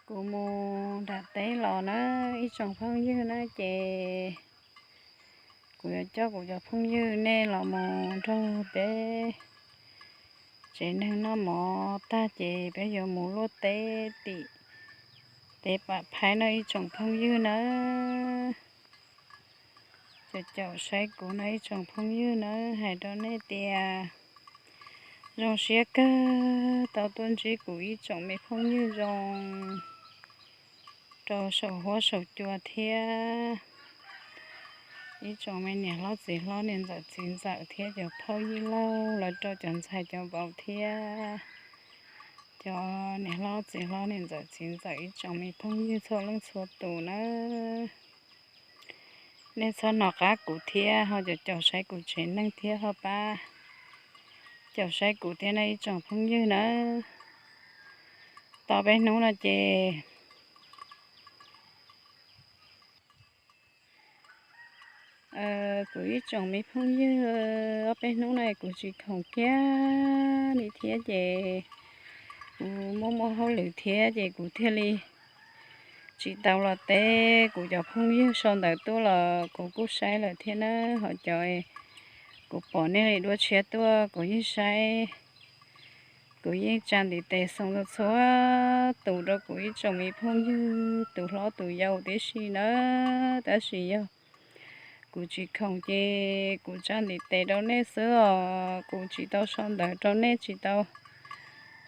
Kuv mus nram teb los na ib tsoom phooj ywg na ces kuv yuav coj kuv cov phooj ywg nej los mus nrog peb tsev neeg noj mov tag ces peb yuav mus luaj teb tim teb Pam Phaib no ib tsoom phooj ywg na. Caum caum saib kuv no ib tsoom phooj ywg na, hais rau nej tias zoo siab kawg tau tuaj ntsib kuv ib tsoom me phooj ywg zoo rau saum huab saum cua thiab ib tsoom me niam hlob txiv hlob niam ntxawm txiv ntxawm thiab cov phauj yij laug los rau cov ntxhais cov vauv thiab cov niam hlob txiv hlob niam ntxawm txiv ntxawm ib tsoom me phooj ywg txhua leej txhua tus na. Nej txhob hnov qab kuv thiab ho caum caum saib kuv tsev neeg thiab ho pab caum saib kuv thiab na ib tsoom phooj ywg na. Tau peb hnub no ces kuv ib tsoom me phooj ywg, ob peb hnub no kuv tsis khoom kiag li thiab ces kuv muaj muaj hauj lwm thiab ces kuv thiaj li tsis tau los teb. Kuv cov phooj ywg sau ntawv tuaj los kuv kuj saib lawm thiab na, ho cov kuv pom nej li dua tshiab tuaj kuv yeej saib. Kuv yeej tsa ntiv tes xoo txhua tus rau kuv ib tsoom me phooj ywg tus hlob tus yau tib si na, tab sis yog kuv tsis khoom ces kuv tsa ntiv tes rau nej xwb os. Kuv tsis tau sau ntawv rau nej, tsis tau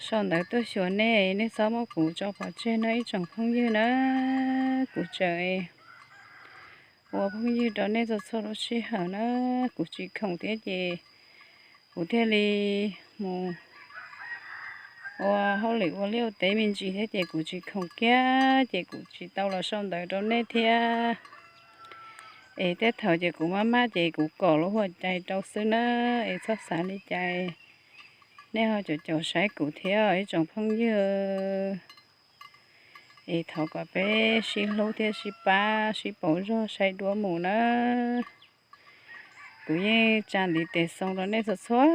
sau ntawv tuaj xyuas nej, nej txhob muab kuv tso pov tseg no ib tsoom phooj ywg na. Kuv tseem ua phooj ywg rau nej txhua txhua lub sij hawm na. Kuv tsis khoom thiab ces kuv thiaj li mus ua hauj lwm ua liaj ua teb me ntsis thiab ces kuv tsis khoom kiag ces kuv tsis tau los sau ntawv rau nej thiab. Es tej thaum ces kuv maj maj ces kuv kom lub huam cai rau xwb na, es txhob xav li cas. Nej ho caum caum saib kuv thiab ib tsoom phooj ywg. Es thov kom peb sib hlub thiab sib pab sib pauv zog saib duab mus na. Kuv yeej tsa ntiv tes xoo rau nej txhua txhua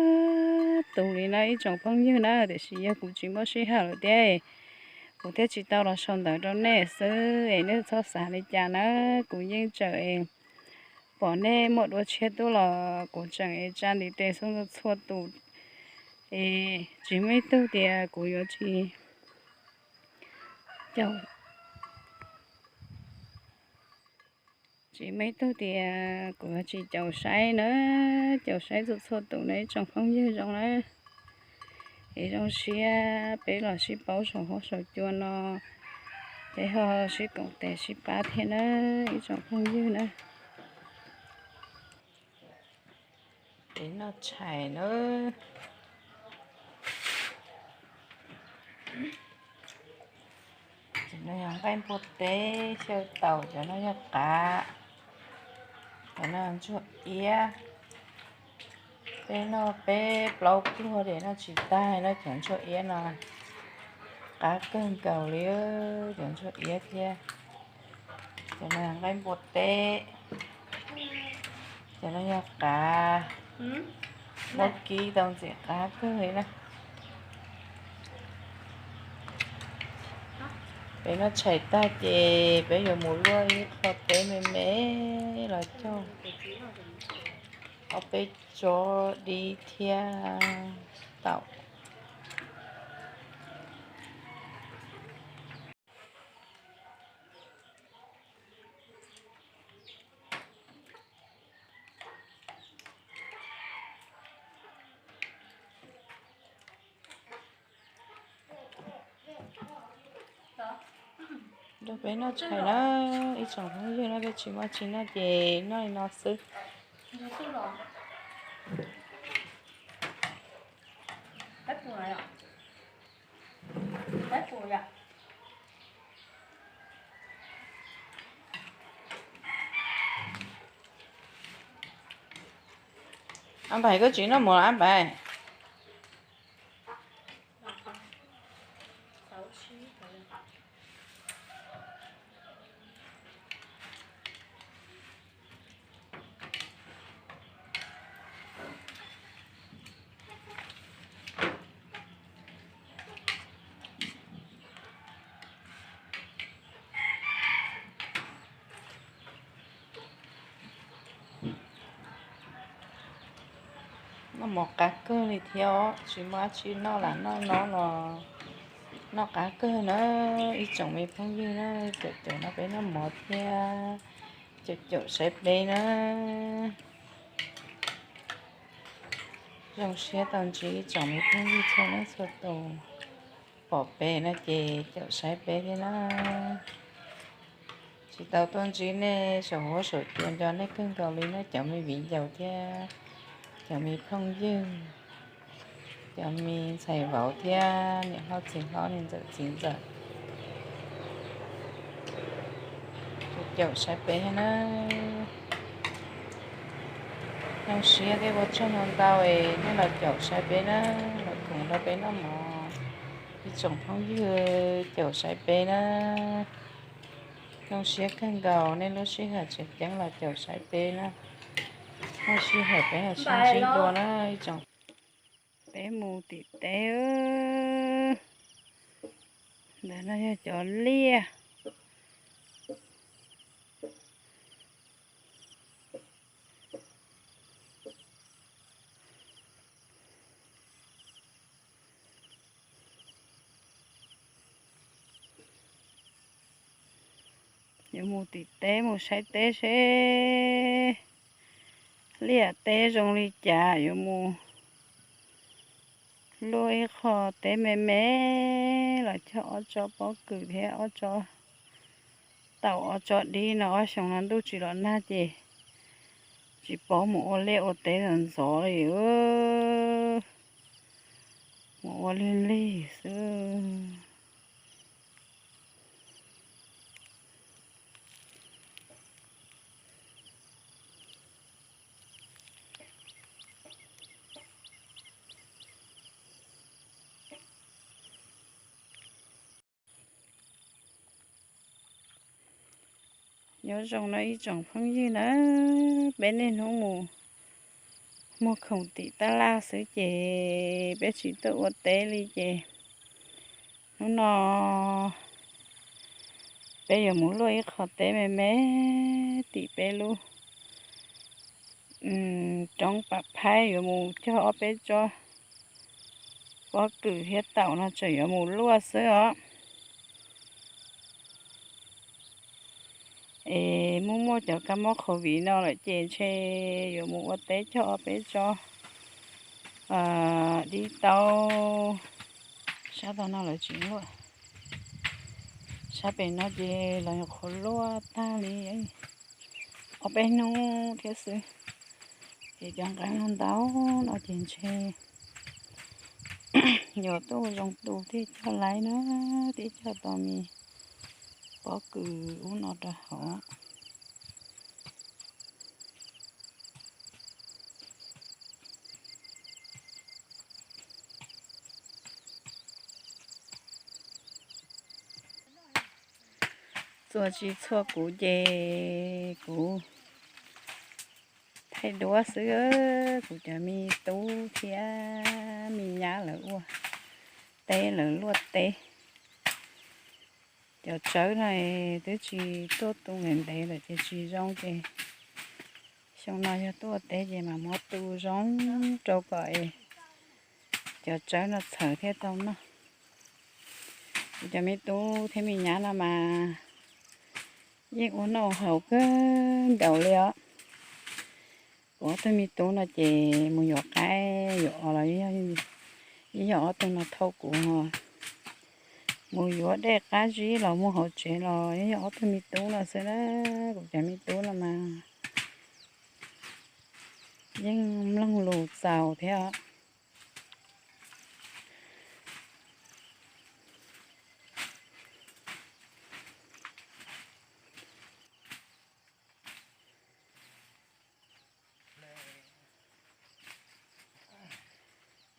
tus li na ib tsoom phooj ywg na, tiam sis yog kuv tsis muaj sij hawm lawm thiab kuv thiaj tsis tau los sau ntawv rau nej xwb es nej txhob xav li cas na. Kuv yeej tseem pom nej muaj dua tshiab tuaj los kuv tseem tsa ntiv tes xoo txhua tus es tsis muaj ib tug tias kuv yuav tsis caum, tsis muaj ib tug tias kuv yuav tsis caum saib na. Caum saib txhua txhua tus na ib tsoom phooj ywg zoo na. Es zoo siab peb los sib paub saum huab saum cua no, peb ho sib koom tes sib pab thiab na ib tsoom phooj ywg na. Peb noj tshais na. Cov no yog nqaij npua teb, xyaw taus, cov no yog qav, cov no ntsuag iab. Peb noj peb plaub pluag ces noj tsis tag na cov ntsuag iab no. Qab kawg nkaus li cov ntsuag iab thiab. Cov no nqaij npua teb, cov no yog qav, muab kib tau ntxim qab kawg li na. Peb noj tshais tag ces peb yuav mus luaj ib qho teb me me los cog ob peb tsob dib thiab taum. Nrog peb noj tshais na, ib tsoom phooj ywg na, peb tsis muaj tsis noj ces noj li no xwb. Ab Npaim, koj tsis noj mov los Ab Npaim? Mov qab kawg li thiab os, tsis muaj dab tsi noj lam noj no los noj qab kawg na. Ib tsoom me phooj ywg na, caum caum no peb noj mov thiab, caum caum saib peb na. Zoo siab tau ntsib ib tsoom me phooj ywg txhua leej txhua tus, pom peb no ces caum saib peb thiab na. Tsis tau tuaj ntsib nej saum huab saum cua, nco nej kawg nkaus li na cov me viv ncaus thiab cov me phooj ywg, cov me ntxhais vauv thiab niam hlob txiv hlob, niam ntxawm txiv ntxawm, caum saib peb na. Zoo siab thiab ua tsaug ntau ntau es nej los caum saib peb na, los koom nrog peb noj mov. Ib tsoom phooj ywg caum saib peb na, zoo siab kawg nkaus nej lub sij hawm tseem ceeb los caum saib peb na. Muaj sij hawm peb mam sib ntsib dua na ib tsoom. Peb mus tim teb, ntawm no yog cov liaj. Yuav mus tim teb mus saib teb seb liaj teb zoo li cas, yuav mus luaj ib qho teb me me los cog ob tsob pob kws thiab ob tsob taum ob tsob dib no. Ob xyoos no ntuj tsis los nag ces tsis paub mus ua liaj ua teb ntxov ntxov li, mus ua lig lig xwb. Nyob zoo no ib tsoom phooj ywg na, peb niaj hnub mus muag khoom tim tab laj xwb ces peb tsis tuaj ua teb li ces hnub no peb yuav mus luaj ib qho teb me me tim peb lub roob Pam Phaib, yuav mus cog ob peb tsob pob kws thiab taum no tseem yuav mus luaj xwb os. Es muaj muaj cov kab mob COVID no lawm ces ntshe yuav mus ua teb cog ob peb tsob dib taub. Sab tag no lawv tsis luaj, sab pem no ces los nyuam qhuav luaj tag li ob peb hnub thiab xwb. Ces cov nqeeb no ntau no ces ntshe yuav tuaj zoo tu thiaj cog laib na, thiaj cog tau me pob kws ub no rau hauv. Txuas tsis txhua kuv ces kuv thaij duab xwb. Kuv cov me tub thiab me nyab lawv ua teb, lawv luaj teb. Cov tsawb no twb tsis tuaj tu ntev ntev lawm ces tsis zoo ces xyoo no yog tuaj teb ces mam muab tu zoo rau kom cov tsawb no txhawv thiaj tau noj. Kuv cov me tub thiab me nyab no mas yeej ua noj haus kawg nkaus li os. Kuv ob tug me tub no ces mus yuav qaib yuav os los yeej yog ob tug no thauj kuv, mus yuav dej qab zib los mus hauv tsev los yeej yog ob tug me tub no xwb na. Kuv cov me tub no mas yeej mloog lus txaus thiab os.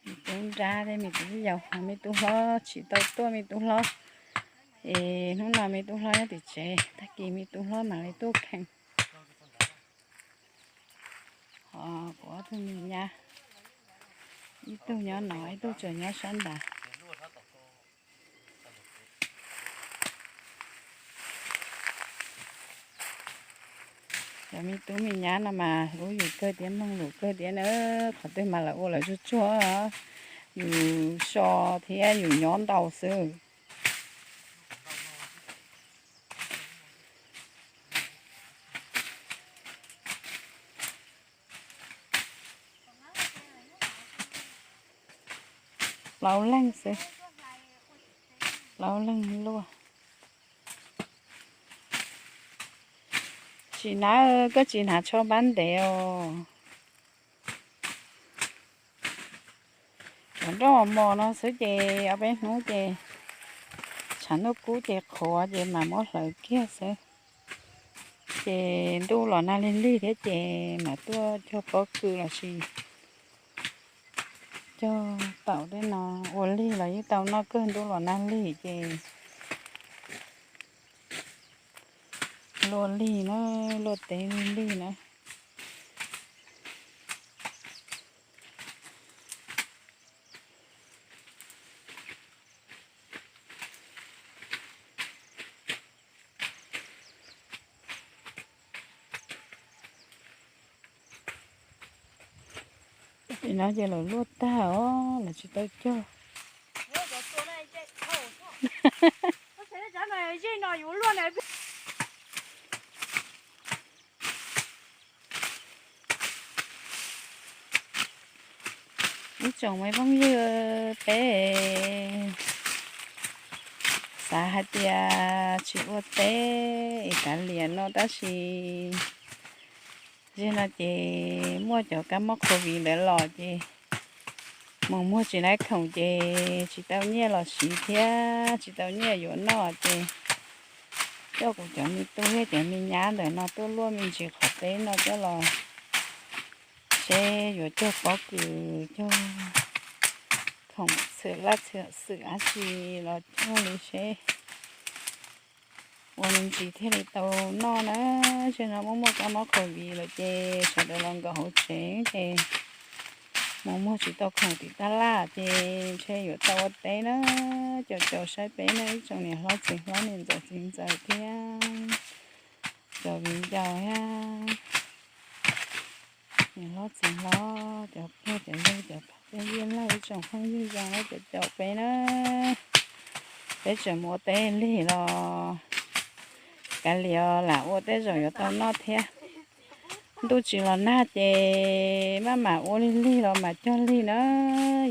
Me tub nrab thiab me tub yaus, me tub hlob tsis tau tuaj, me tub hlob es hnub no me tub hlob nyob tim tsev, tag kis me tub hlob mam li tuaj kheej. Ho kuv ob tug me nyab, ib tug nyob no, ib tug tseem nyob sab nrad. Cov me tub me nyab no mas hlub yus kawg thiab mloog lus kawg thiab na, qhov twg mas lawv ua lawv tsuag tsuag, yus so thiab yus nyob ntau xwb. Plaub leeg xwb, plaub leeg luaj. Tsis hnav, koj tsis hnav tsho npab ntev os. Cov nroj mos no xwb ces ob peb hnub ces tshav ntuj kub ces qhuav ces mam muab hlawv kiag xwb. Ces ntuj los nag lig lig thiab ces mam tuaj cog pob kws los sis cog taum tej no. Ua lig los yeej tau noj kawg, ntuj los nag lig ces luaj lig na, luaj teb lig lig na. Nim no ces lawv luaj tag os, lawv tsis tau cog. Ib tsoom me phooj ywg, peb xav hais tias tsis ua teb es kav liam no tab sis zaum no ces muaj cov kab mob covid ntawd los ces mus muag tsis laib khoom ces tsis tau nyiaj los siv thiab tsis tau nyiaj yuav noj ces coj kuv cov me tub thiab cov me nyab ntawm no tuaj luaj me ntsis qhov teb no coj los seb yuav cog pob kws cog khoom txhwm laj txhwm xwm dab tsi los cog li seb ua me ntsis thiaj li tau noj na. Zaum no muaj muaj kab mob covid lawm ces sawv daws los nkaum hauv tsev ces mus muag tsis tau khoom tim tab laj ces ntshe yuav tau ua teb na. Caum caum saib peb na ib tsoom niam hlob txiv hlob niam ntxawm txiv ntxawm thiab cov viv ncaus thiab niam hlob txiv hlob, cov pog cov yawg cov pog yawg laug ib tsoom phooj ywg zoo na, caum caum peb na. Peb tseem mus ua teb lig los kav liam lam ua tej zaum yuav tau noj thiab. Ntuj tsis los nag ces maj mam ua lig lig los mam cog lig na.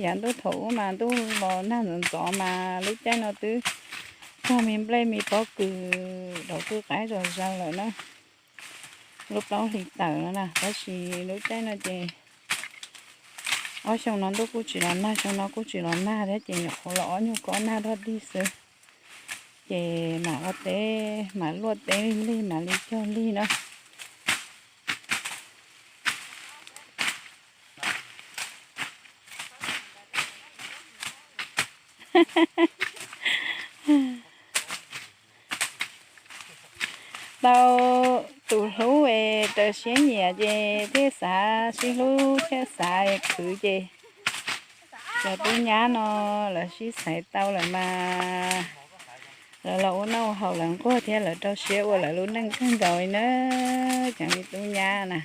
Yav ntuj thaum ub mas ntuj los nag ntxov ntxov mas lub caij no twb cog me nplej me pob kws rau kwj qaib zom zaws lawm na. Lub plaub hlis tawm no na, tab sis lub caij no ces ob xyoo no ntuj kuj tsis los nag, xyoo no kuj tsis los nag thiab ces nyuam qhuav los ob nyuag kob nag dog dig xwb. Ces mam ua teb mam luaj teb lig lig mam li cog lig na. Tau tus hlub es raws siab nyiam ces thiaj xav sib hlub thiaj xav khwv ces cov tub nyab no lawv sib xaiv tau lawm mas lawv los ua noj ua haus lawv nquag thiab lawv rau siab ua lawv lub neej kawg nkaus li na. Cov me tub nyab na,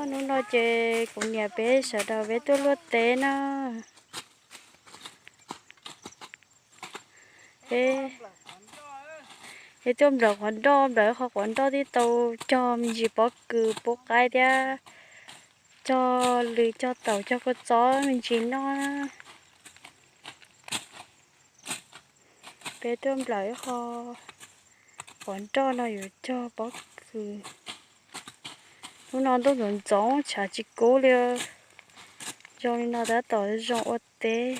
hnub no ces kuv niam peb sawv daws peb tuaj luaj teb na. Peb tuaj nplawm quav nroj, nplawm qhov quav nroj twb tau cog me ntsis pob kws pub qaib thiab cog lws cog taum cog kua txob me ntsis noj na. Peb tuaj nplawm ib qho quav nroj no yuav cog pob kws. Hnub no ntuj ntxoov ntxoov tshav tsis kub li. Zoo li no tab tom zoo ua teb.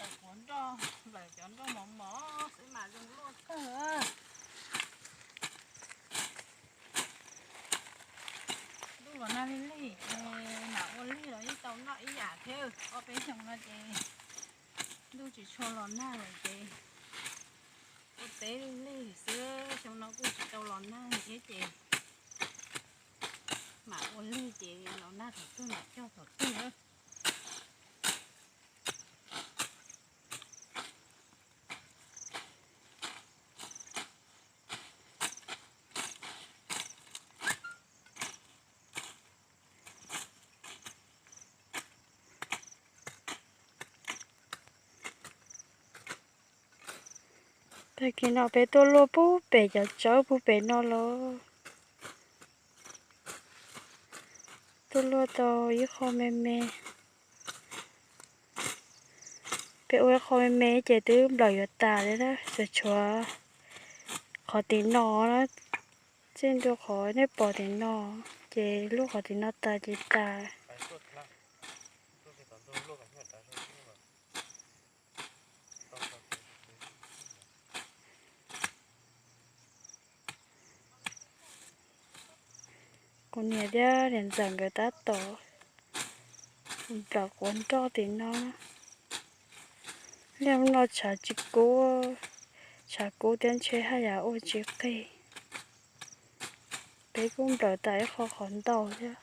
Nplawm cov nroj, nplawm cov nroj mos mos xwb mas zoo luaj kawg. Ntuj los nag lig lig ces mam ua lig los yeej tau noj ib yam thiab. Ob peb xyoos no ces ntuj tsis tshua los nag lawm ces Ua teb lig lig xwb, xyoo no kuj tsis tau los nag thiab ces mam ua lig ces los nag thaum twg mam cog thaum twg. Tag kis no peb tuaj luaj puag pem cov tsawb puag pem no los, tuaj luaj tau ib qho me me. Peb ua ib qho me me ces twb nplawm yuav tas li na, tsuas tshuav qhov tim no na, txij ntua qhov nej pom tim no, ces luaj qhov tim no tas ces tas. Kuv niam thiab niam ntxawm nkawd tab tom nplawm quav nroj tim no. Niaj hnub no tshav tsis kub, tshav kub thiab ntshe haj yam ua tsis qig. Peb kuj nplawm tas ib qho qhov ntau thiab.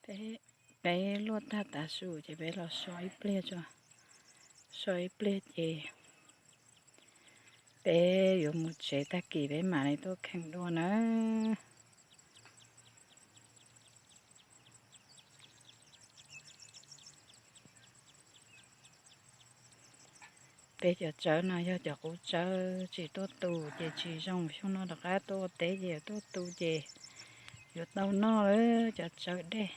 Peb, peb luaj tag tav su ces peb los so ib pliag tso, so ib pliag ces peb yuav mus tsev, tag kis peb mam li tuaj kheev dua na. Peb cov tsawb no yog cov qub tsawb tsis tuaj tu ces tsis zoo, xyoo no rov qab tuaj ua teb ces yuav tuaj tu ces yuav tau noj lawm cov tsawb dej.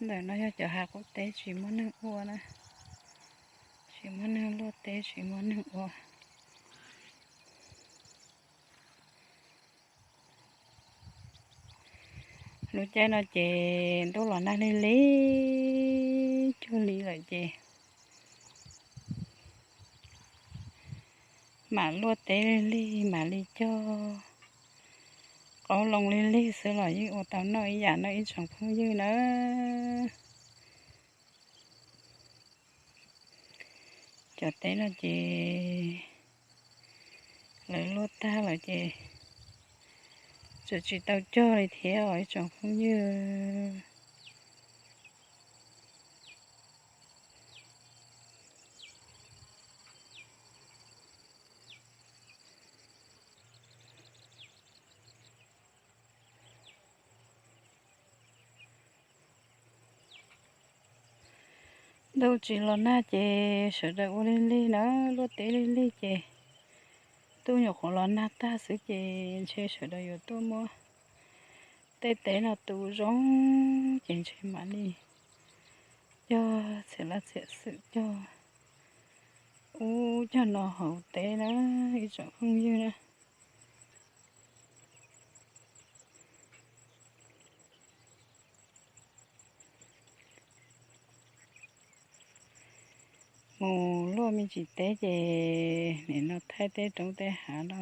Ntawm no yog cov hav qub teb tsis muaj neeg ua na, tsis muaj neeg luaj teb tsis muaj neeg ua. Lub caij no ces ntuj los nag lig lig cuag li lawm ces mam luaj teb lig lig mam li cog qaub loo lig lig xwb los yeej ua tau noj ib yam no ib tsoom phooj ywg na. Cov teb no ces lawv luaj tag lawm ces tseem tsis tau cog li thiab os ib tsoom phooj ywg. Ntuj tsis los nag ces sawv daws ua lig lig na, luaj teb lig lig ces ntuj nyuam qhuav los nag tag xwb ces ntshe sawv daws yuav tuaj muab tej teb no tu zoo ces ntshe mam li cog txhiam laj txhiam xwm cog ub cog no hauv teb na ib tsoom phooj ywg na. Mus luaj me ntsis teb ces nim no thaij tej roob tej hav no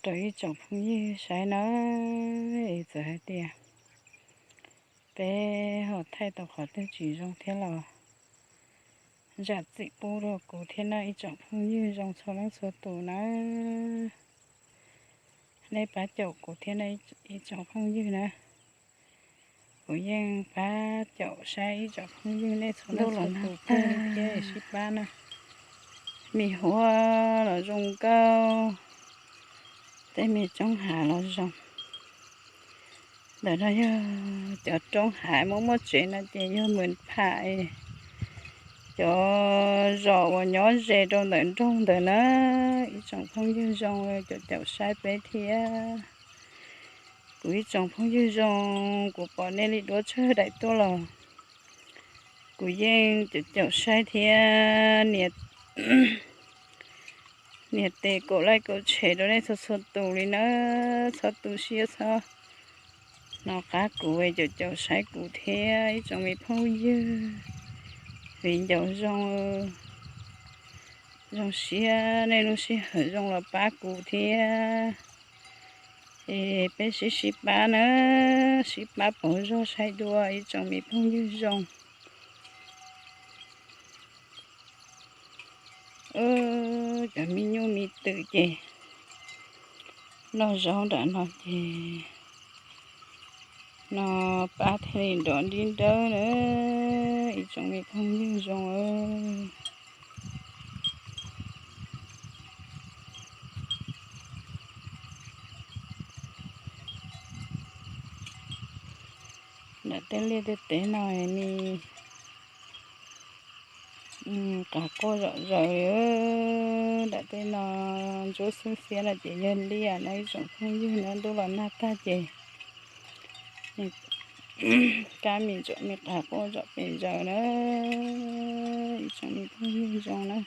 rau ib tsoom phooj ywg saib na, es txawm hais tias peb ho thaij tau qhov twg tsis zoo thiab los zam txim pub rau kuv thiab na ib tsoom phooj ywg zoo txhua leej txhua tus na. Nej pab caum kuv thiab na ib tsoom phooj ywg na. Kuv yeej pab caum saib ib tsoom phooj ywg nej txhua leej txhua tus thiab sib pab na. Me huab los zoo nkauj, tej me roob hav los zoo. Ntawm no yog cov roob hav muaj muaj tsev no ces yog Mws Pham, cov zos uas nyob ze rau ntawm nroog ntawd na. Ib tsoom phooj ywg zoo, caum caum saib peb thiab. Kuv ib tsoom phooj ywg zoo, kuv pom nej li duab tshaj daim tuaj los kuv yeej caum caum saib thiab. Nias tes kaum like kaum share rau nej txhua txhua tus li na, txhob tu siab txhob hnov qab kuv, caum caum saib kuv thiab ib tsoom me phooj ywg. Viv ncaus zoo, zoo siab nej lub sij hawm zoo los pab kuv thiab. Es peb sib sib pab na, sib pab pauv zog saib dua ib tsoom me phooj ywg zoo. Cov me nyuj me twm ces noj zaub nram no ces no pab thiaj li nrov nrib nrawb na ib tsoom me phooj ywg zoo. Nram tej liaj tej teb no me qav quaj zom zaws li. Nram tej no ntsuab xwb xiab no ces yog liaj no ib tsoom phooj ywg na, ntuj los nag tag ces kab me ntsom me qav quaj zom pes zaws na ib tsoom me phooj ywg zoo na.